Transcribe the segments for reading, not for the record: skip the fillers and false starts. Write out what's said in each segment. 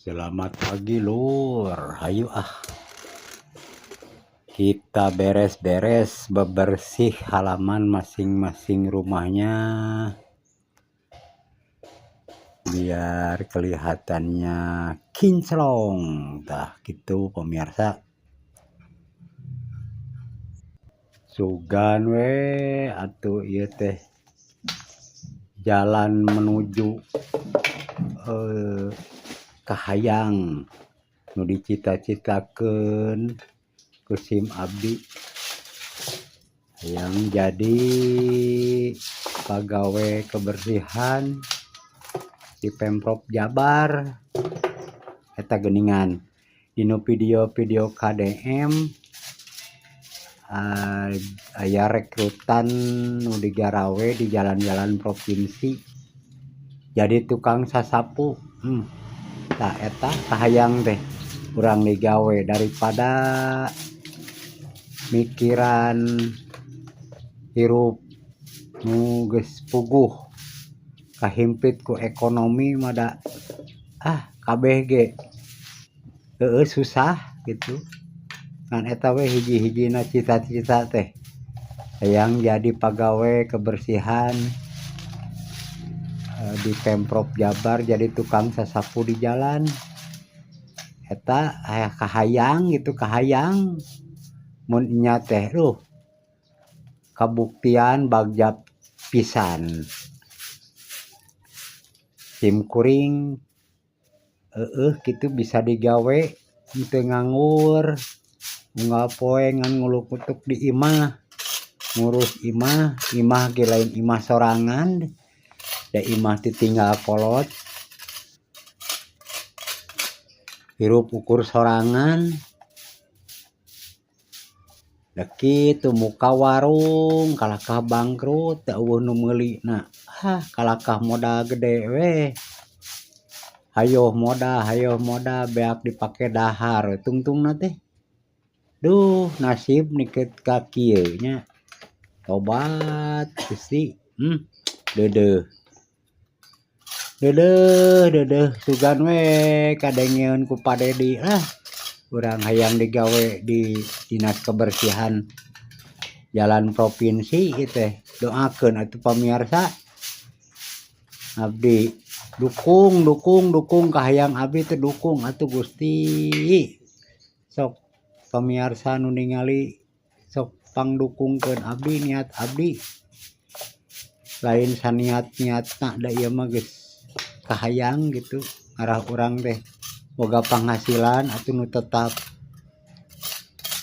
Selamat pagi lur, hayu ah kita beres-beres bebersih halaman masing-masing rumahnya biar kelihatannya kinclong. Tah gitu pemirsa. Sugan we atuh ieu teh jalan menuju kahayang nu dicita-citakeun ku sim abdi hayang jadi pagawe kebersihan di Pemprov Jabar. Eta geuningan dina video-video KDM aya rekrutan nu digarawe di jalan-jalan provinsi jadi tukang sasapu. Tah eta kahayang teh urang digawe daripada mikiran hirup nu geus puguh kahimpit ku ekonomi mah da ah kabeh ge heueuh susah gitu. Ngan eta we hiji-hijina cita-cita teh hayang jadi pagawe kebersihan di Pemprov Jabar, jadi tukang sasapu di jalan. Eta aya kahayang gitu, kahayang mun nya teh duh kabuktian bagja pisan sim kuring eueuh kitu bisa digawe teu nganggur unggal poe ngan ngulukutuk di imah ngurus imah. Imah ge lain imah sorangan da imah ditinggal kolot, hirup ukur sorangan. Da kitu muka warung kalakah bangkrut teu eueuh nu meulina. Hah, kalakah modal gede we, hayoh modal hayoh modal beak dipake dahar tungtungna teh. Duh, nasib nikeut ka kieu nya, tobat Gusti. Deudeuh deudeuh deudeuh sugan we kadengeun ku Pak Dedi lah urang hayang digawe di dinas kebersihan jalan provinsi ieu teh. Doakeun atuh pamirsa, abdi dukung dukung dukung kahayang abdi teh, dukung atuh Gusti. Sok pamirsa nu ningali sok pangdukungkeun abdi. Niat abdi lain saniat-niatna da ieu mah geus kahayang gitu. Ngarah urang teh boga penghasilan atuh nu tetap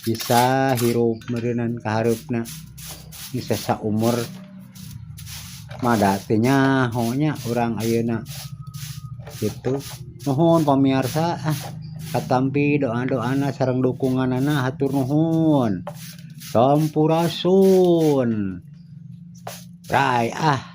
bisa hirup meureunan ka hareupna bisa saumur mah da teu nyaho nya urang ayeuna kitu. Nuhun pamirsa ah katampi doa-doana sareng dukunganana, hatur nuhun, sampurasun, bray ah.